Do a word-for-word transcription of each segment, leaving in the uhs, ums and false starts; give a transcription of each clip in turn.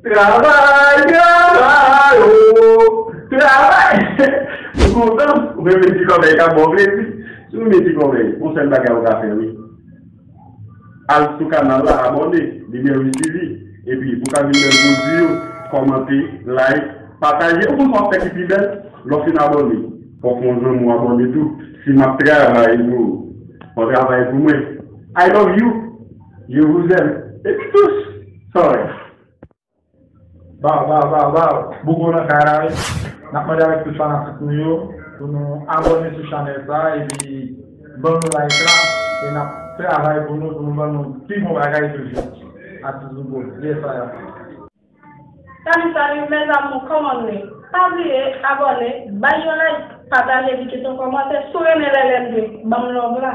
Travay, travay, o, travay. Ou kontan? Ou renmen ti kòmèy k ap ba w plezi? Si w renmen ti kòmèy, yon sèl bagay ou ka fè, wi. Al sou kanal la, abòne, li gen wi suivi. Epi, pou ka jwenn bèl pwodui yo, kòmante, like, pataje. Ou konn sa w ap fè ki pi bèl? Lè w fin abòne, fò w fè yon zanmi w abòne tou. Si m ap travay pou ou, fò w travay pou mwen. I love you. Je vous aime. Epi tous. Sa w wè. Baw, baw, baw, baw. Bougo nan kay la, wi. N ap mande avèk tout fanatik nou yo pou nou abòne sou chanèl sa epi ban nou like la e n ap travay pou nou, pou nou ban nou pi bon bagay toujou. Atis Bougo, yes I am. Salut, salut mes amours, kòman nou ye? Pa bliye abòne, bay yon like, pataje, epi kite yon kòmantè. Si w renmen lè lè m jwe, ban m love la.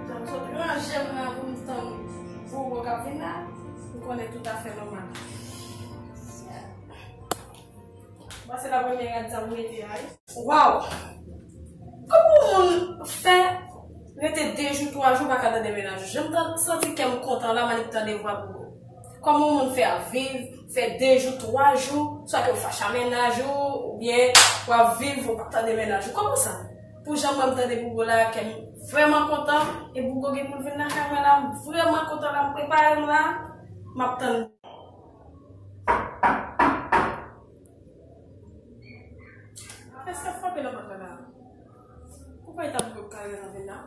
Janm sot ranje m nan pou m tann Bougo k ap vin la, m konnen tout afè nòmal. Bon, se la premye rad sa m mete a, wi. Waw! Kòman yon moun fè rete de jou, twa jou pa ka tande mennaj ou? Jan m tan-, santi kè m kontan la, m annik tande vwa Bougo. Kòman yon moun fè ap viv, fè de jou, twa jou, swa ke w fache a mennaj ou, oubyen w ap viv, ou pa tande mennaj ou? Kòman sa? Pou jan mwen m tande Bougo la, kè m vrèman kontan, e Bougo gen pou l vin lakay mwen la, m vrèman kontan la, m prepare m la, m ap tann. Èske ap frape nan pòt la la? Ou kwè li t ap dwe kare nan vin la?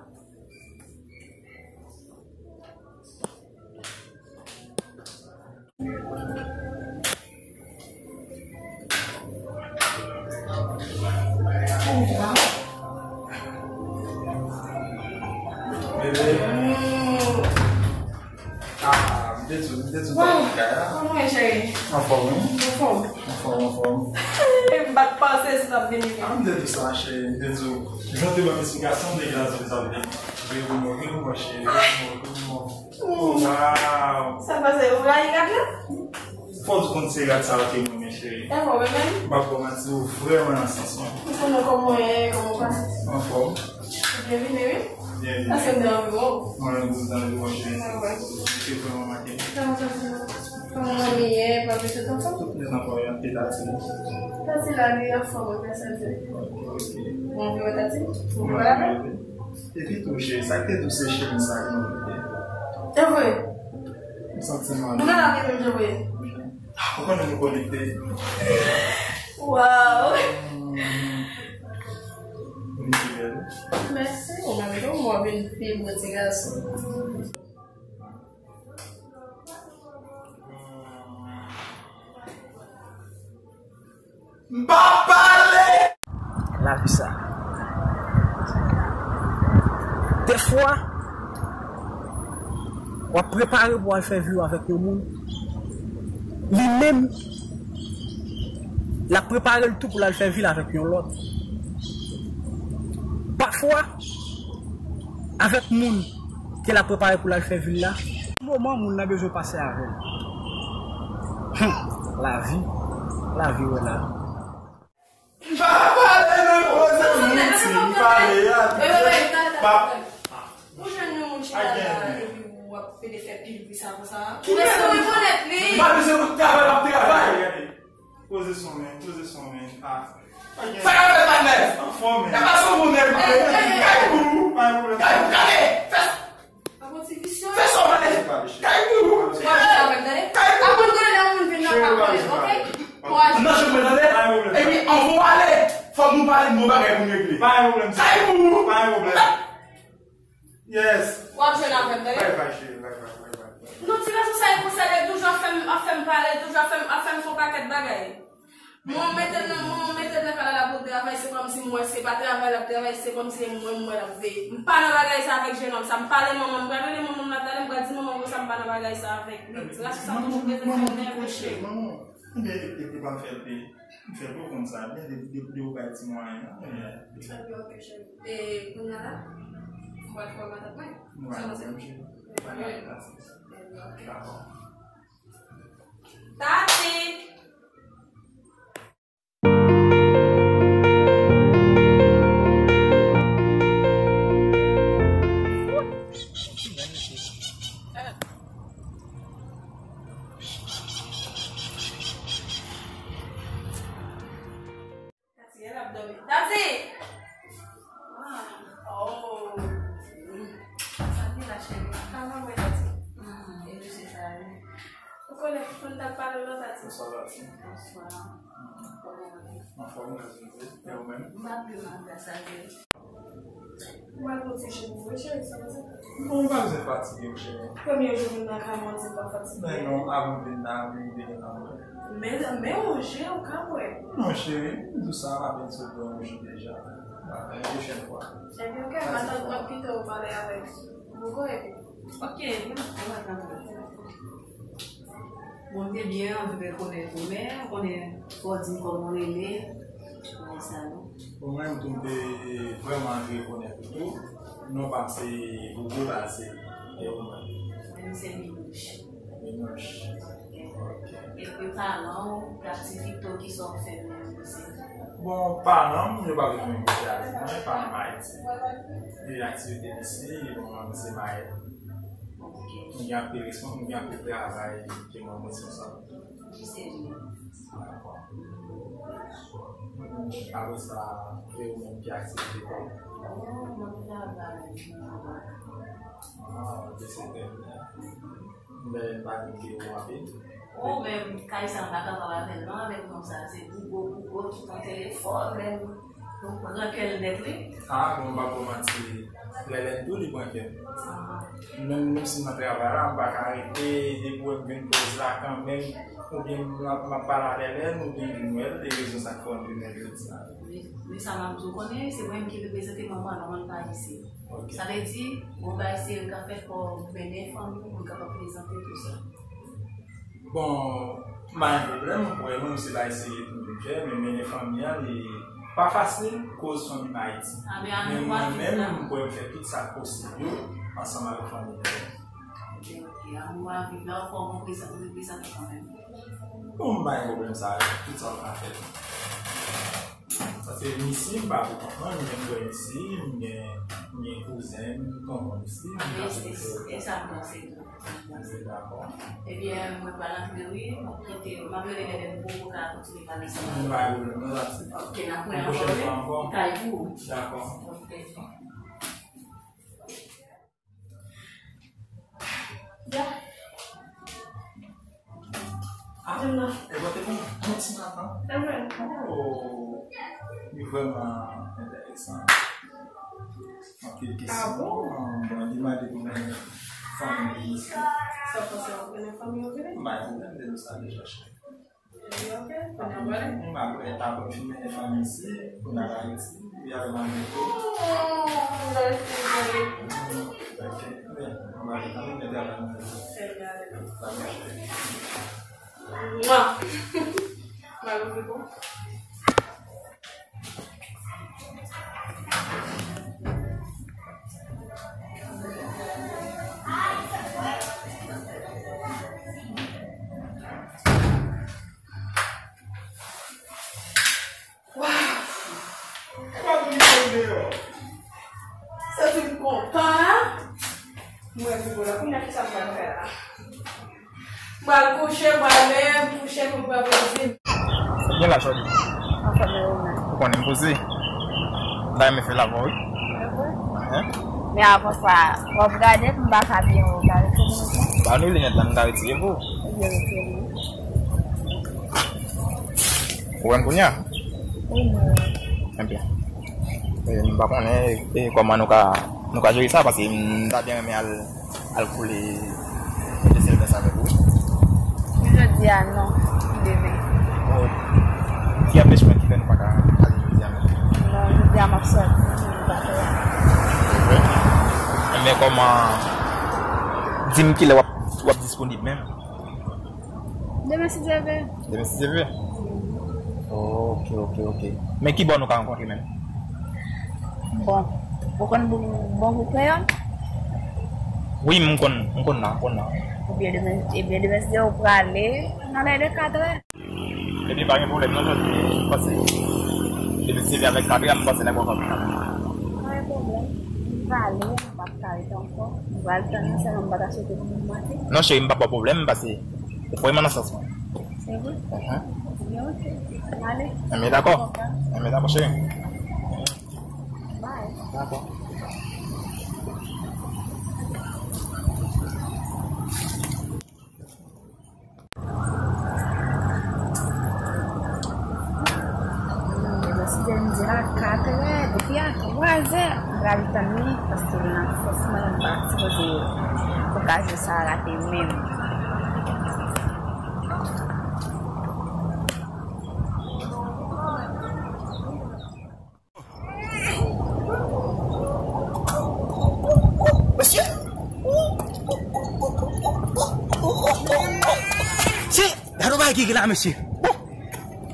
Bebe. Mm. Ah, m te di w, m te di w m t ap vin kay la. Kòman w ye, cheri? Anfòm, wi. Anfòm. Anfòm, anfòm. M pa t panse si w t ap vini, non. Ah, m te di w sa, cheri. M te di w, jan w te ban m esplikasyon, m te gentan santi sa vle. Veye pou mwen, veye pou mwen, cheri. Veye pou mwen, veye pou mwen. Waw. Sa k pase? Ou rayi gad la? Fò w konn se rad sa yo ke m renmen, cheri. E bon, bebe? M p ap ba w manti, ou vrèman nan sans mwen. Ou konnen kòman w ye, kòman w pase? Anfòm. Byenvini, wi. Byenvini. Èske m deranj ou? Mwen menm, m deranj ou, cheri. Mwen wè. Ou te vrèman manke m. Kòman w ye? Papi, tout anfòm? Tout nèt anfòm, e tati? Tati la, li anfòm, wi, grasadi. Ok, ok. Ou anvi wè tati? Ou vle pale avè l? Epi tou, cheri, sa k te di w se chemiz sa ki move. E vre? M santi m anvi. Nou ka lave menm jan w ye. Ah, ou konnen nou konekte. Waw. Mm. Ou vin pi bèl. Mèsi, ou menm tou, mwen vin pi bo ti gason. M pa pale! Lavi sa. Dèfwa, w ap prepare pou w al fè vi w avèk yon moun. Li menm, l ap prepare l tou pou l al fè vi l avèk yon lòt. Pafwa, avèk moun ke l ap prepare pou l al fè vi l la, moman moun nan bezwen pase avè l. Hum, lavi, lavi wè la. M pa pale nan koze moun ti m pale a. Wi, wi, wi, tande, tande, tande. Ou jwenn yon moun chita la, epi w ap pede fè pil bri sa konsa. Ou prèske rekonèt li. M pa bezwen travay, m ap travay. Poze son men, poze son men. Ah. Sa ka fèt, patnè? Anfòm, men. E pa son moun nèg, men. Kay pou ou. Pa gen pwoblèm. Kay pou kale. Fè sa. Fè sa w vle. Kay pou ou. Kay pou ou. Aprann konnen lè yon moun vin nan pa konnen, oke? Kouraj. Nan je mwen, tande? Pa gen pwoblèm. Epi anvo ale. Fòk nou pale de yon bagay pou n regle. Pa gen pwoblèm. Kay pou ou. Pa gen pwoblèm. Yes. W ap jwenn avè m, tande? Bye bye, cheri. Bye bye, bye bye, bye bye. Non, ti gason sa e konsa, li toujou ap fè m, ap fè m pale, toujou ap fè m, ap fè m fè yon pakèt bagay. Mwen mete l nan, mwen mete l nan kay la, l ap travay, se kòmsi m wè se pa travay l ap travay, se kòmsi e mwen m wè l ap veye. M pa nan bagay sa avèk jennonm sa, m pale manman m, m pral rele manman m la talè, m pral di manman m konsa m pa nan bagay sa avèk li. Ti gason sa toujou bezwen fè m nève, cheri. Manman, manman, manman. Ebyen, e, e, e pa m fè l peye. M fè pou konn sa, men de, de, de ou bay ti mwayen an, men. M fè l peye, oke, cheri. E, kounye a la, m pral fè matant mwen. Mwen, mwen, mwen, mwen, mwen, mwen, mwen. Dakò. Tati! Tati, e l ap dòmi. Tati! Ah, oh. Sa ki la, cheri? Kama mwen, Tati? Hmm, e mesye sa, wi. Ou konnen, fò n t ap pale w lan, Tati. Bonswa, Tati. Bonswa. Kòman w ye? Anfòm, mèsi. E ou menm? M pa pi mal, gras a Dye. Ou al pran ti je pou mwen, cheri, sa konsa. Bon, ou pa bezwen fatige w, cheri. Premye jou vin nan kay mwen, ou di m pa fatige. Men non, avan m vin la, m vin nan mwen. Men, men ou je, ou ka wè. Non, cheri, m di w sa, m ap vin sot yon jou deja. Yon pwochèn fwa. Ebyen, oke, m ap tann, m ap kite w pale avèk Bougo, epi. Oke, vin, ou va tann. Bon, m te byen anvi rekonèt ou, men ou konnen fò w di m kòman w rele, bagay sa yo. Bon, mwen menm tou, m te vrèman anvi rekonèt ou tou. Non pa m se Bougo, ba se, e ou menm? Mwen se Minouch. Minouch. Ok. Epi paran w, aktivite w, kisa w ap fè menm, mesye? Bon, paran m, yo pa bezwen vin kote avèk mwen, paran m Ayiti. E aktivite m isi, bon, mwen se mayèt. Ok. M gen anpil respons-, m gen anpil travay ke mwen responsab. Ki se li? Dakò. Apre sa, e ou menm ki aktivite pa w? Oh, mwen travay. Ah, ok, se trè byen. Men m pa di ke ou anpil. Oh, men kay sa m pa kapab avè l non, avèk non sa, se Bougo, Bougo ki pran telefòn, men Donk, pran kè l nèt, wi. Ah, bon, m pa pou manti. Lè lè tou, li pran kè m. Menm, menm si m nan travay la, m pa ka rete, depi w wè m vin poze la kanmenm, oubyen m ap, m ap pale a Lèlèn, oubyen m vin wè l, e rezon sa k fè m vin wè l jodi a. Wi, wi, sa m ap di w konnen, se mwen menm ki reprezante manman nan mond pa isi. Ok. Sa vle di, bon, bagay serye k ap fèt, fò w mennen fanmi w pou l kapab prezante tou sa. Bon, m pa gen pwoblèm, m kwè mwen se bagay serye pou m vin fè, men mennen fanmi an, li pa fasil, koz fanmi m Ayiti. Ah, men mwen menm, m kwè m fè tout sa k posib yo, ansanm avèk fanmi m. Ok, ok. Amour à vivre la, fò mwen prezante, reprezante kanmenm. Bon, m pa gen pwoblèm sa yo, tout sa w ka fè. Paske m isi, m pa pou kont mwen, m gen frè isi, m gen, m gen kouzen m, tonton m isi, m ka sou. E sa m panse tou. Dakò. Ebyen, mwen pral antre wi, m ap kite, m ap rele Lèlèn pou ou ka kontinye pale sa. M pa gen pwoblèm, non, Tati. Ok, n ap wè ankò wi. Kay pou ou. Dakò. Ok. Ya. Ah, e mwen te konn yon ti maten. Oh, li vrèman enteresan. Anpil kesyon. Ah bon? Bon, li mande pou mwen fanmi m vini isi. Sa w panse w ap mennen fanmi w vini? M pa gen pwoblèm de sa deja, cheri. Ok, kounye a w prale? M pa prale, ta bon, fin mennen fanmi isi, pou n al Ayiti, epi apre m al Mekik. Oh, mèsi, mèsi. Ok, men, m prale kanmenm, men travay mwen. Trè byen, ale. Bye bye, cheri. Mwa. Mwa, mèsi pou. Waw! Santi m kontan, a? Mwen, pi bon la, kounye a, kisa m pral fè la? M pral kouche, m pral leve, m kouche pou m pran plezi m. Byen la, Shorty. Anfòm e ou menm? Ou konnen m poze. M ta renmen fè l avè w, wi. E vre? Hen? Men avan sa, w ap gade pou m pa ka byen wè w, w ka retire l pou mwen? Ba nou linèt la, m ka retire pou ou. Ebyen, retire l. Ou wè m kounye a? Wi, m wè. Ebyen. E, m pa konnen, e, kòman nou ka, nou ka jere sa, paske m ta byen renmen al, al koule de sèl mès avèk ou. Pou jodi a, non. Pou demen. Oh. Ki anpèch mwen ki fè nou pa ka ale jodi a menm? Non, jodi a m ap sòti, m pa fè anyen. Vre? Ebyen, kòman, di m kilè w ap, w ap disponib menm? Demen si Dye vle. Demen si Dye vle? Ok, ok, ok. Men ki bò nou ka rankontre menm? Bon, ou konn bon, bon gwo kreyòl? Wi, m konn, m konn la, m konn la. Ebyen demen, ebyen demen si Dye vle ou prale nan lè de katrè. Ebyen pa gen pwoblèm non, Jòdi, m panse demen si Dye vle avèk katrè a, m panse nèg yo ap vin. Pa gen pwoblèm. M prale, m p ap ka rete ankò. M pral tann li, sèlman m pa ta swete pou moun manti. Non, cheri, m p ap ba w pwoblèm, paske ou kwè m nan sans mwen. Se vre? Mhm. Ebyen, ok. Ale. Enben, dakò. Enben, dakò, cheri. Bye. Dakò. Demen si Dye vle, m di l a katrè, depi a twazè, m pral tann li, paske nan sans mwen, m pa sipoze okazyon sa a rate menm. Mesye! Se, gade yon bagay ki gen la, mesye. Bon,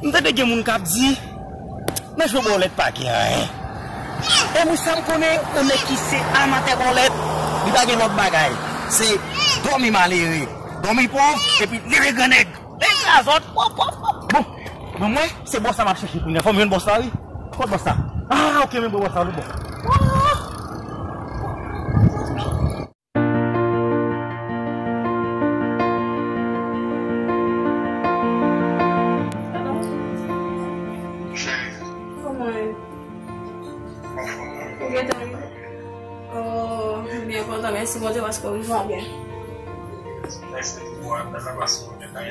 m tande gen moun k ap di, nan jwe bòlèt pa gen anyen. E mwen, sa m konnen, yon nèg ki se amatè bòlèt, li pa gen lòt bagay. Se dòmi malere, dòmi pòv, epi leve grannèg. Degazòt, pòp, pòp, pòp. Bon, men mwen, se bòs la m ap chèche kounye a. Fò m jwenn bòs la, wi. Kot bòs la? Ah, ok, men bòs la, lòt bò. Ah! Kòman w ye? Ou gentan rive? Oh, m byen kontan, mèsi Bondye paske w rive a byen. Mèsi pou apèl la, paske w gentan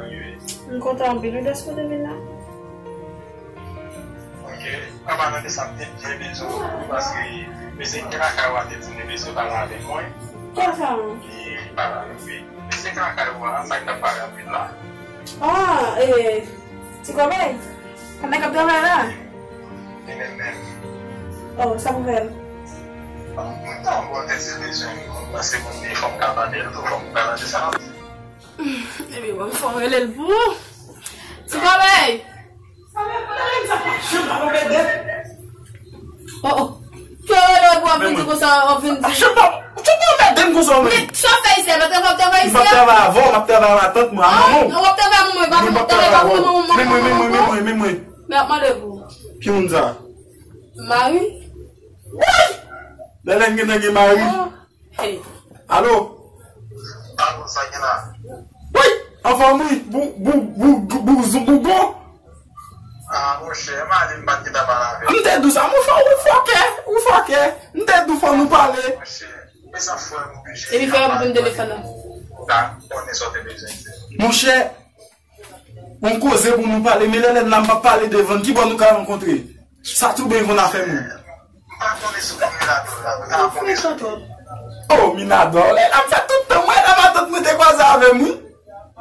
rive, m kontan anpil wi dèske w te vin la. Ok. An palan de sa, m te byen bezwen w, paske mesye Kaka yo a te di li bezwen pale avèk mwen. Kaka? Li pale avèk li. Mesye Kaka yo a, sa k ap pale anpil la. Ah, eh, Ti Kòbèy? Sa nèg ap travay la? Li menm menm. Oh, sa pou fè l? Mwen ta wè tèt se bezwen, paske mwen di fò m ka pale l tou, fò m pale de sa. Epi bon, fò m rele l pou ou. Ti Kòbèy! Oh, oh. Ki w rele w pou w ap vin di konsa, w ap vin di. Chonpon, chonpon, w mèt di m konsa, w menm. Men sa w fè isi a, w ap travay isi a? M ap travay avè w, m ap travay a matant mwen, a manman w. W ap travay a manman w, e pa pou w travay, e pa pou manman w. Men mwen, men mwen, men mwen, men mwen. Men ap mande pou. Ki moun sa? Mari. Woy! Lè lè n gentan gen mari. Hey. Alo? Alo, sa gen la? Woy! Anfòm wi, bou, bou, bou, bou, bou, bou, bou. Ah, monchè, m ale, m pa t gentan pale avè w. M te di w sa, monchè, ou fòkè, ou fòkè. M te di w fò nou pale. Monchè, men sa frè m oblije. Epi frè m pou m telefòn nan. Da, konnen sa w te bezwen di. Monchè, yon koze pou nou pale, men lè lè n la m p ap pale devan n, ki bò nou ka rankontre? Sa tou byen konn afè moun. M pa konnen si w konn Minadòl la, men ta konnen si w konn. Oh, Minadòl, e la m fè tout tan, mwen, la matant mwen te kwaze avè m, wi.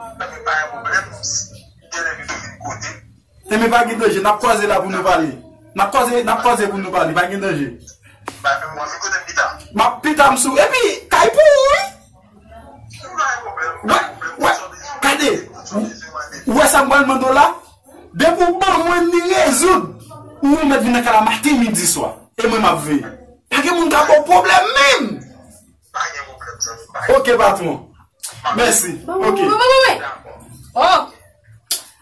Ebyen, pa gen pwoblèm, si gen lè li vin kote. Ebyen, pa gen danje, n ap kwaze la pou nou pale. N ap kwaze, n ap kwaze pou nou pale, pa gen danje. Ba, men mwen, vin kote m pita. M ap pita m sou, epi, kay pou ou, wi. Wè, wè, gade, ou, ou wè sa m pral mande w la? Depi w ban mwen ni rezoud, ou mèt vin nan kay la maten, midi, swa. E mwen m ap veye. Pa gen moun k ap ba w pwoblèm menm. Pa gen pwoblèm, zanmi, pa gen. Ok, patwon. Mèsi. Ok. Ban mwen, ban mwen, ban mwen. Oh.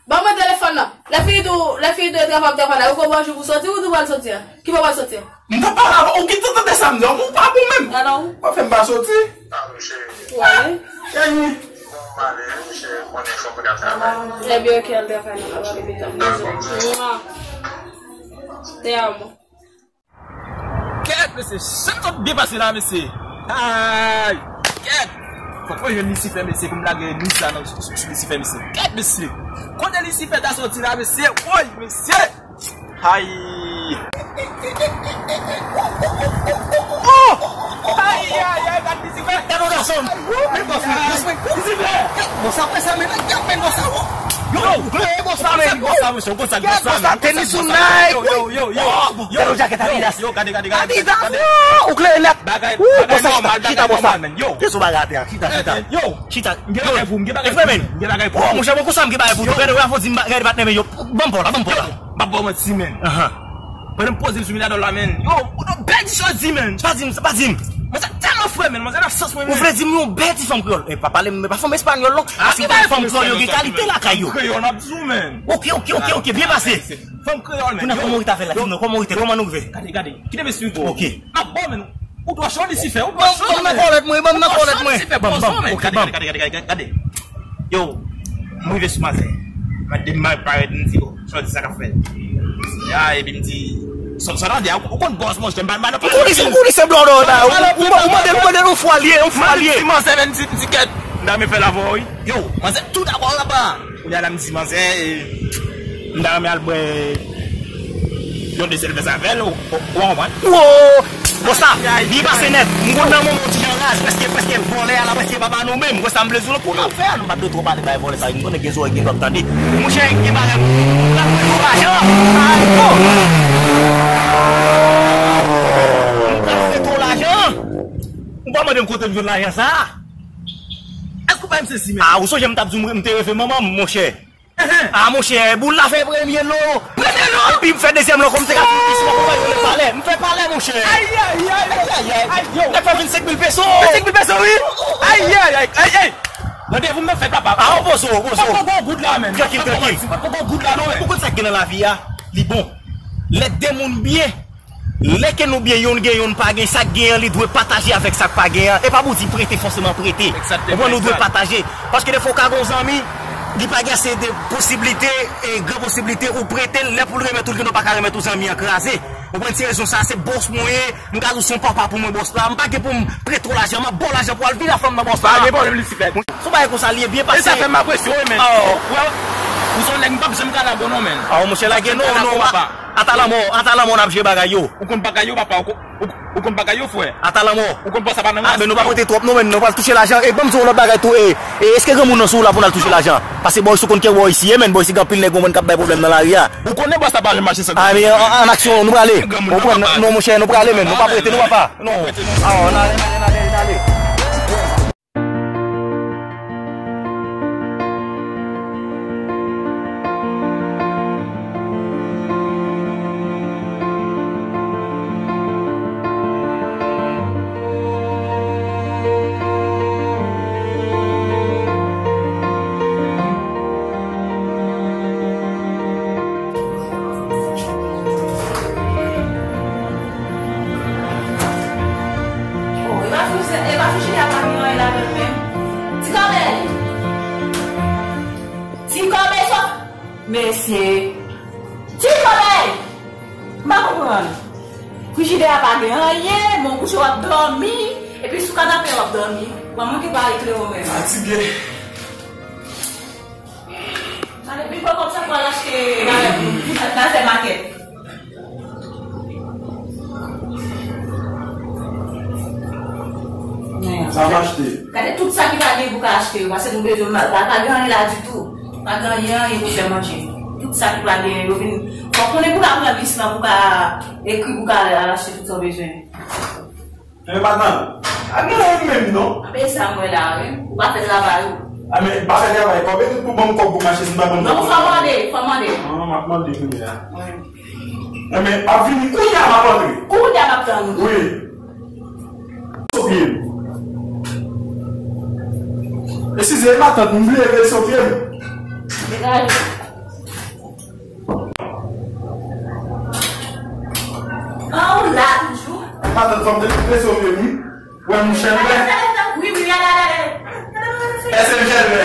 Ban mwen telefòn nan. Lè fini tou, lè fini tou e travay, travay la, ou gon bonjou pou soti, ou tou pral soti a? Ki bò w pral soti a? M t ap pale avè w, ou gentan tande sa m di a, ou pa bon menm. Alò? W ap fè m pa soti. Ou ale? Eyi. Ebyen, ok, al travay nan, al ale pita. Mwa. Te amo. Kèt, mesye, chan sot byen pase la, mesye. Ay, kèt. Fòk mwen jwenn Lisifè, mesye, pou m lage mis la nan sou, sou, sou Lisifè, mesye. Kèt, mesye. Kote Lisifè ta soti la, mesye? Woy, mesye. Ay. Oh! Ay, ay, ay, gad Lisifè. Gad yon gason. Men bòs mwen, bòs mwen. Lisifè. Bòs ap fè sa, men, gad men bòs la. Yo, yo, bòs la, men. Bòs la, monchè, bòs la, bòs la, tenis sou Nike. Yo, yo, yo, yo. Yo, yo, jakèt Adidas. Yo, gade, gade, gade. Adidas, gade. Ou klere nèt. Bagay, ou, bagay bòs la, nòmal, chita, bagay chita, bòs la. Nòmal, men. Yo. Chita sou bagay atè a, chita, chita, chita. Yo, yo, yo. Chita. M gen bagay pou, m gen bagay pou. Oh, monchè, mwen konsa, m gen bagay pou tou. Gade, wè, fò di m ba-, gade, patnè, men yo. Ban m bòl la, ban m bòl la. Yo, m ap ba w manti, men. Ahan. Pandan m poze m sou Minadòl la, men. Yo, ou nan bèl ti chòzi, men. Pa di m, pa di m. Manzè tèlman fre, men. Manzè nan sans mwen, men. Ou vle di m yon bèl ti fanm kreyòl? E pa pale m, pa fanm espanyòl, non. Paske fanm kreyòl yo gen kalite lakay yo. Fanm kreyòl, m ap di w, men. Ok, ok, ok, ok, byen pase. Fanm kreyòl, men. Kounye a, kòman ou te fè la? Di m non, kòman ou te, kòman nou rive? Gade, gade. Kite mesye yo. Ok. M ap ba w, men. Ou dwe chòzi, Lisifè, ou dwe chòzi. Ban m nan kòlèt mwen, ban m nan kòlèt mwen. Ban m, ban m, ok, ban m. Gade, gade, gade, gade, gade. Yo, m rive sou manzè. Mande m mal parèt, m di, bon, chòzi sa k ap fèt. Ya, epi m di, sa, sa tande, ou konn bòs, monchè, m pa, m pa nan pale. Ou konnen se, ou konnen se blòdò la. Ou, ou, ou mande l, ou mande l, yon fwa l ye, yon fwa l ye. M di manzè, men, m di, m di kèt. M ta renmen fè l avè w, wi. Yo, manzè tou dabò laba. Kounye a la m di manzè, e, m ta renmen al bwè yon de sèlvèz avè l, ou, ou, ou konprann? Wo! Bòs la, byen pase nèt. M konn nan moman yon ti jan raz, prèske, prèske vòlè a la, prèske pa ba nou menm. Ou wè sa m vle di w lan, kounye a w fè a, nou pa dwe twò pale bay vòlè sa, m konnen gen zòrèy, gen dòt tande. Monchè, gen bagay, m ap fè twò lajan. Ay, oh! M ap fè twò lajan. Ou pa mande m kote m jwenn lajan sa a? Èske w pa wè m sezi, men? Ah, ou sonje m t ap di w m te reve manman m, monchè. Ah, monchè, boul la fè premye lo. Premye lo? Epi m fè dezyèm lo, kòm se ka fè yon pis, mwen konprann yo lè palè. M fè palè, monchè. Ay, ay, ay, ay, ay, yo. Nèg fè vennsenk mil peso. Vennsenk mil peso, wi. Ay, ay, ay, ay, ay. Randevou m nan fèt, papa. Ah, opoze w, opoze w. Poko gon goud la, men. Trankil, trankil. Poko gon goud la, non, men. Ou konn sa k gen nan lavi a? Li bon. Lè de moun byen, lè ke nou byen, yonn gen, yonn pa gen, sa k gen an, li dwe pataje avèk sa k pa gen an. E pa pou di prete, fòseman prete. Ou konprann, nou dwe pataje. Paske defwa ou ka gen yon zanmi, li pa gen ase de posiblite, e gran posiblite ou prete l, lè pou l remèt ou, l gen dwa pa ka remèt ou, zanmi an kraze. Ou konprann, se rezon sa, se bòs mwen ye, m ka di w se yon papa pou mwen, bòs la. M pa gen pou m prete w lajan, m ap ba w lajan pou w al vin ak fanm nan, bòs la. Pa gen pwoblèm, Lisifè. Se yon bagay konsa li ye, byen pase. E sa fè m apresye w, men. Oh. Ou wè, ou se yon nèg m p ap janm ka nan bon non, men. Ah, monchè, lage non, non, papa. Ata lanmò, ata lanmò n ap jere bagay yo. Ou konn bagay yo, papa, ou kon-, ou, ou konn bagay yo, frè. Ata lanmò. Ou konn pran sa pa nan rans. Ah, men nou pa prete twòp, non, men nou pral touche lajan. E ban m di w yon lòt bagay tou, e, e, èske gen moun nan sou wout la pou n al touche lajan? Paske bò isi w konn ke bò isi ye, men bò isi gen anpil nèg ou konn k ap bay pwoblèm nan lari a. Ou konnen bò sa pa janm mache san. Ah, men an, an aksyon, nou prale. Ou konn, non, monchè, nou prale, men nou pa prete, nou papa. Non. Ah, n ale, n ale, n ale, n ale. Oh, e pa frijidè, e pa frijidè a pa gen anyen ladan l menm. Ti Kòbèy! Ti Kòbèy sot! Mesye! Ti Kòbèy! M pa konprann. Frijidè a pa gen anyen, men w kouche w ap dòmi, epi sou kanape w ap dòmi. Ou pa manke pale klere w menm. Fatige. Gade, pi gwo kòb sa pou al achte bagay pou, pou al fè makèt. Sa m achte. Gade tout sa ki pa gen pou ka achte yo, paske nou bezwen, pa, pa, pa gen anyen la ditou. Pa gen anyen, anyen pou fè manje. Tout sa ki pa gen, yo vin, fòk konnen pou ka pran lis lan, pou ka ekri, pou ka al achte tout sa w bezwen. Men pa tann. A gen anyen menm non. A, men sa m wè la, wi. Ou pa fè travay ou. A, men pa fè travay. Kòb e tout pou ban m kòb pou mache si m pa ban m kòb. Non, fò mande, fò mande. Non, non, m ap mande kounye a. Wi. A, men ap vini kounye a m ap antre. Kounye a m ap tann ou. Wi. Sou pye m. Eskize, matant, m bliye veye sou pye m. Degaje. An, ou la toujou? Matant, fò m te koupe sou pye m, wi. Wè m chèlbè. Wi, wi, ale, ale, ale. Èske m chèlbè?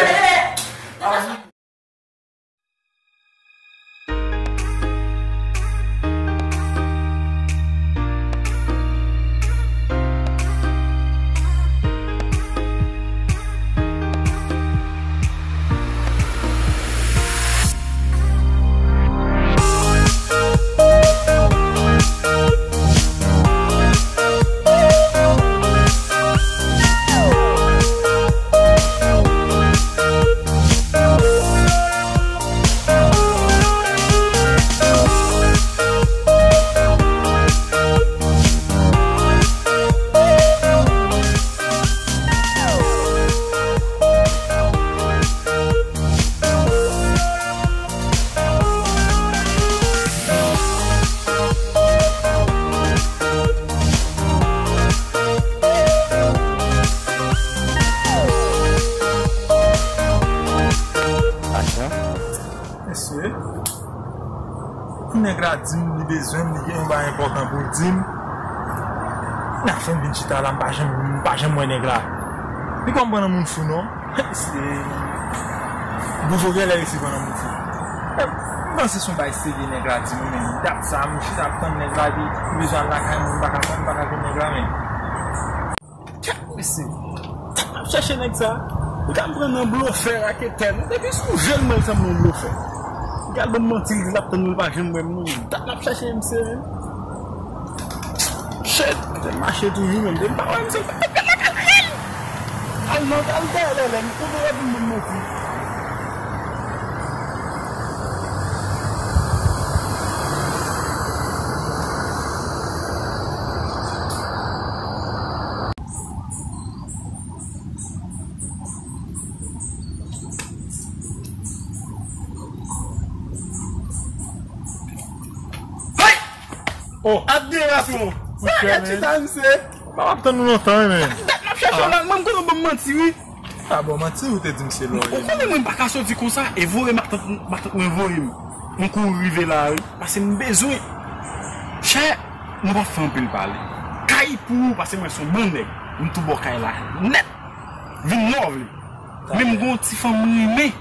Mesye, pou nèg la di m li bezwen m, li gen yon bagay enpòtan pou l di m. Nan fen vin chita la, m pa janm, m pa janm wè nèg la. Li kwè m pran nan moun fou non. Se Bouvo genlè resi pran nan moun fou. M panse se yon bagay serye nèg la di m, men dat sa, m chita ap tann nèg la, li bezwen al lakay mwen, m pa ka tann, m pa ka jwenn nèg la, men. Kèt mesye, m ap chèche nèg sa. Li ka m pran nan blofè, raketè. Depi sou je l mwen, l sanble yon blofè. Li ka al ban m manti, li di l ap tann mwen, li pa janm wè m non. Dat m ap chèche misye menm. Shit, misye mache toujou menm. Depi m pa wè misye, m pa t ap lakay l. Al nan, al dèyè lèlè, m konnen wè pou m ban m manti. Oh. Ap gen rasyon. Sa ka chita misye. M ap tann ou lontan wi men. Dat m ap chèche w la, mwen m konnen w ban m manti wi. Ah bon, manti ou te di m se lò. Ou konnen mwen m pa ka soti konsa, e voye matant, matant mwen voye m. Mwen kouri rive la wi, paske m bezwen. Chè, nou p ap fè anpil pale. Kay pou ou, paske mwen se yon bon nèg. M tou bò kay la nèt. Vin lè w vle. Men m gen yon ti fanm m renmen.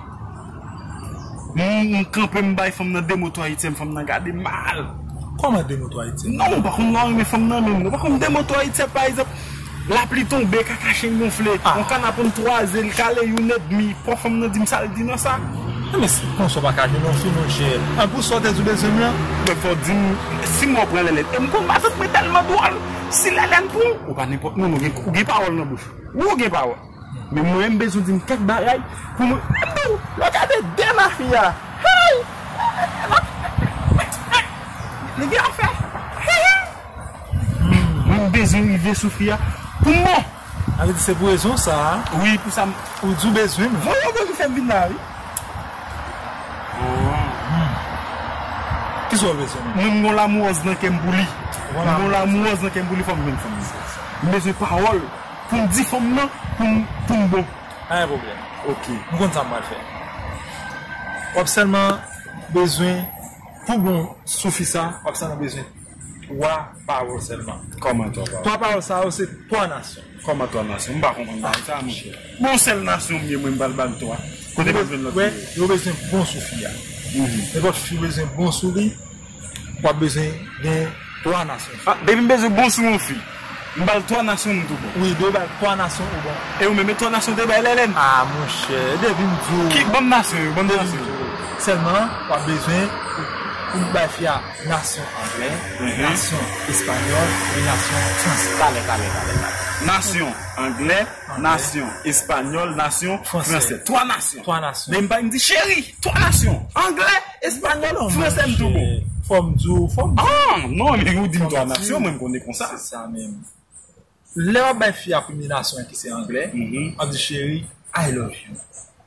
M, m kanpe, m bay fanm nan de mo twa etye, fanm nan gade m mal. Kòman de mo twa etye? Non, ou pa konn lè w renmen fanm nan menm. Ou pa konn de mo twa etye, pa egzanp, lapli tonbe, kaka chen gonfle, ah, yon kann ap pran twa ze, l kale youn edmi, pran fanm nan di m sa l di nan sa. Men si konsa w pa ka jwenn yon fi, monchè. An pou sa w te di w bezwen m lan? Men fò w di m, si m wè w pran Lèlèn. E m konn matant mwen tèlman dwòl. Si Lèlèn pou ou, ou pa nenpòt moun, ou gen, ou gen pawòl nan bouch ou. Ou gen pawòl. Men mwen, m bezwen di m kèk bagay pou mwen. M di w, lè w gade de mafiya. Hey! Li gen afè. Mwen, m bezwen rive sou fi a pou m bon. Sa vle di se pou rezon sa a. Wi, pou sa m. Ou di w bezwen m. Voye w bezwen fè m vin la, wi. Kisa w bezwen? Mwen, m gon lamourèz nan kè m pou li. M gon lamourèz nan kè m pou li, fò m jwenn fanm nan. M bezwen pawòl pou m di fanm nan pou m, pou m bon. Pa gen pwoblèm. Ok. M konn sa m pral fè. W ap sèlman bezwen, pou bon sou fi sa, w ap sèlman bezwen twa pawòl sèlman. Kòman twa pawòl? Twa pawòl sa yo se twa nasyon. Kòman twa nasyon? M pa konprann bagay sa, monchè. Bon, sèl nasyon m ye, mwen, m pral ba l twa. Kote m ap jwenn lòt yo? Yo bezwen bon sou fi a. Nenpòt fi bezwen bon sou li, w ap bezwen gen twa nasyon. Ah, depi m bezwen bon sou yon fi, m ba l twa nasyon, m tou bon. Wi, depi w ba l twa nasyon, ou bon. E ou menm, e twa nasyon te bay Lèlèn? Ah, monchè, depi m di w. Ki, ban m nasyon yo, ban m nasyon yo. Sèlman, w ap bezwen pou, pou bay fi a nasyon anglè, nasyon espanyòl e nasyon fransè. Talè, talè, talè, talè. Nasyon anglè, nasyon espanyòl, nasyon fransè. Twa nasyon. Twa nasyon. Men m pa, m di cheri, twa nasyon. Anglè, espanyòl, fransè, m tou bon. Fò m di w, fò m di w. Ah, non, men ou di m twa nasyon, mwen m konnen konsa. Se sa menm. Lè w ap bay fi a premye nasyon an ki se anglè, w ap di cheri, I love you.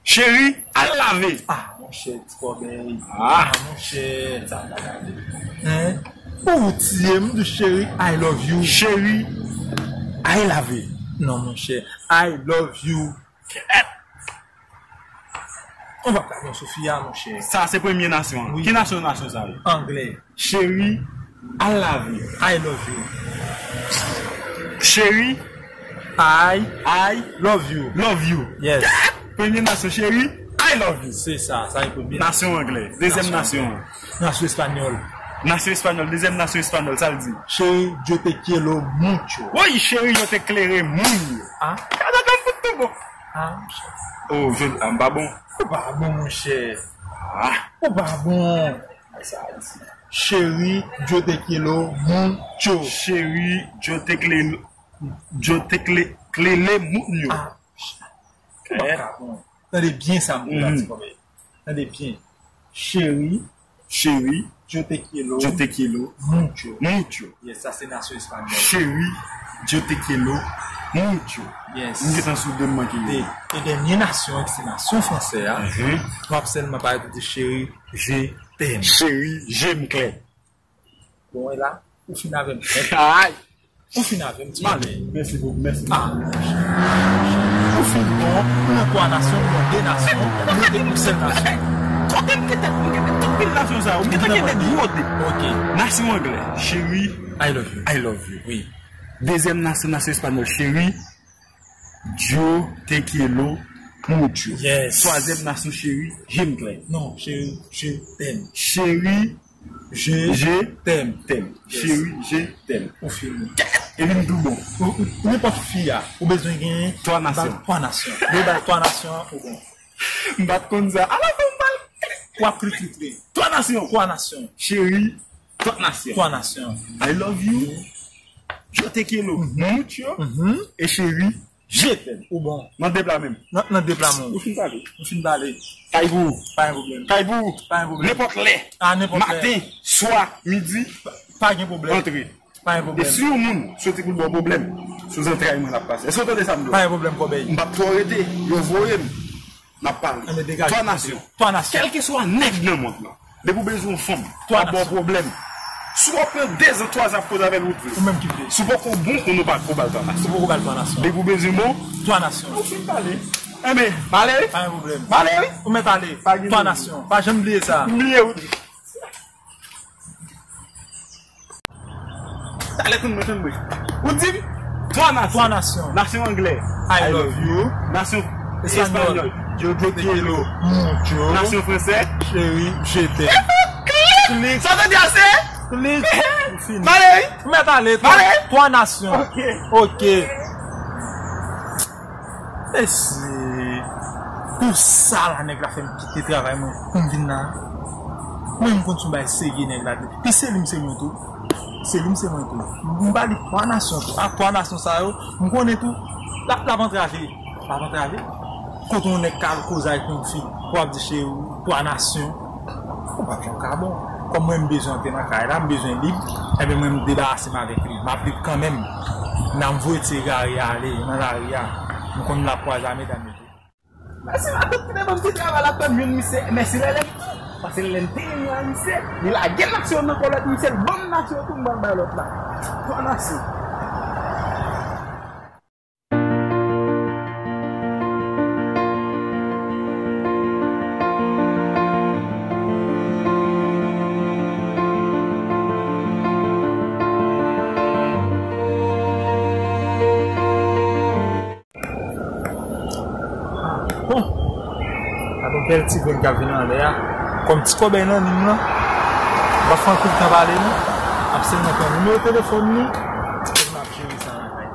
Cheri, al lave. Ah, monchè, ti kòbèy. Ah, monchè. Hein? Ou tiye m, di cheri, I love you. Cheri, al lave. Non, monchè, I love you. Ou p ap ka bon sou fi a, monchè. Sa se premye nasyon an. Wi. Ki nasyon nasyon sa ye? Anglè. Cheri, al lave. I love you. Cheri, I, I love you. Love you. Yes. Premye nasyon, cheri, I love you. Se sa, sa se premye nasyon. Nasyon anglè. Dezyèm nasyon an. Nasyon espanyòl. Nasyon espanyòl, dezyèm nasyon espanyòl, sa l di? Cheri, yo te quiero mucho. Woy, cheri, yo te klere moun yo. Ah. Gade kòm fout tou bon. Ah, monchè. Oh, je, ah, m pa bon. Ou pa bon, monchè. Ah. Ou pa bon. Sa di. Cheri, yo te quiero mucho. Cheri, yo te klelo, yo te kle, klele moun yo. Ah, ou pa ka bon. Tande byen sa m di la, ti kòbèy. Tande byen. Cheri, cheri, yo te quiero, yo te quiero mucho. Mucho. Yes, sa se nasyon espanyòl. Cheri, yo te quiero mucho. Yes. M gentan sou de m manke. E, e dènye nasyon an, ki se nasyon fransè a, w ap sèlman parèt ou di cheri, je t'aime. Cheri, je m klè. Bon, e la, ou fin avè m. Ay! Ou fin avè m, ti male. Mèsi bokou, mèsi. Ah, ou fin bon, ou nan twa nasyon, ou nan de nasyon, ou nan de, yon sèl nasyon. Kote m gentan, m gentan tout pil nasyon sa yo, m gentan gen de gwo de. Ok. Nasyon anglè, cheri, I love you. I love you. Wi. Dezyèm nasyon, nasyon espanyòl, cheri, yo te quiero mucho. Yes. Twazyèm nasyon, cheri, je m klè. Non, cheri, je t'aime. Cheri, je t'aime. T'aime. Yes. Cheri, je t'aime. Ou fini. Epi m tou bon. Ou, ou, nenpòt fi a, ou bezwen gen twa nasyon. Twa nasyon. Depi twa nasyon, ou bon. M pa t konn sa. Ala fò m pral. W ap kliklikle. Twa nasyon. Twa nasyon. Cheri, twa nasyon. Twa nasyon. I love you. Yo te quiero mucho. E cheri, je t'aime. Ou bon. Nan de pla menm. Nan, nan de pla menm. Ou fin pale. Ou fin pale. Kay pou ou. Pa gen pwoblèm. Kay pou ou. Pa gen pwoblèm. Nenpòt lè. A nenpòt lè. Maten, swa, midi. Pa, pa gen pwoblèm. Antre. Pa gen pwoblèm. E si yon moun soti pou l ba w pwoblèm, sou zantray mwen l ap pase. Èske w tande sa m di w? Pa gen pwoblèm, kòbèy. M p ap twò rete. Yo voye m. N ap pale. Anben, degaje. Twa nasyon. Twa nasyon. Kèlkeswa nèg nan mond lan. Depi w bezwen yon fanm, w ap ba w pwoblèm. Si w ap pran de zan, twa zan ap koze avè l, ou t vle. Ou menm ki vle. Si w poko bon, ou nou pa ko ba l twa nasyon. Ou poko ba l twa nasyon. Depi w bezwen bon, twa nasyon. Ou fin pale. Enben, m ale wi. Pa gen pwoblèm. M ale wi. Ou mèt ale. Pa gen pwoblèm. Twa nasyon. Pa janm bliye sa. M bliye wi. Talè tann mwen, tann mwen. Ou di m twa nasyon. Twa nasyon. Nasyon anglè. I love you. Nasyon espanyòl. Yo te quiero mucho. Nasyon fransè. Cheri, je t'aime. Klik. Sa w tande a se? Klik. Ou fini. M ale wi. Ou mèt ale. M ale. Twa nasyon. Ok. Ok. Mesye. Pou sa la, nèg la fè m kite travay mwen pou m vin la. Mwen, m konn sou bay serye nèg la. Pi se li, m se mwen tou. Se li, m se mwen tou. M ba li twa nasyon tou. A twa nasyon sa yo, m konnen tou, l ap, l ap antrave. L ap antrave. Kote yon nèg ka al koze ak yon fi, w ap di cheri, twa nasyon. Ou pa janm ka bon. Kòm mwen, m bezwen antre nan kay la, m bezwen lib, enben mwen, m debarase m avèk li. M ap lib kanmenm. Nan m voye ti egare ale nan lari a. M konn l ap kwaze a medam yo tou. Mèsi matant ki te ban m ti travay la, tann youn misye, mèsi Lèlè m tou. Paske Lèlè m te renmen a misye, li lage nasyon nan kò lòt misye, l ban m nasyon tou, m ban l bay lòt la. Twa nasyon. Bon, gade yon bèl ti grenn k ap vin anlè a. Kòm ti kòbèy nan liy lan, m pa fè anpil tan pale non. M ap sèlman pran nimewo telefòn li. Ti kòb m ap jere sa lakay.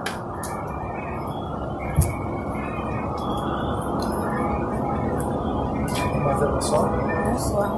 Madmwazèl, bonswa. Bonswa.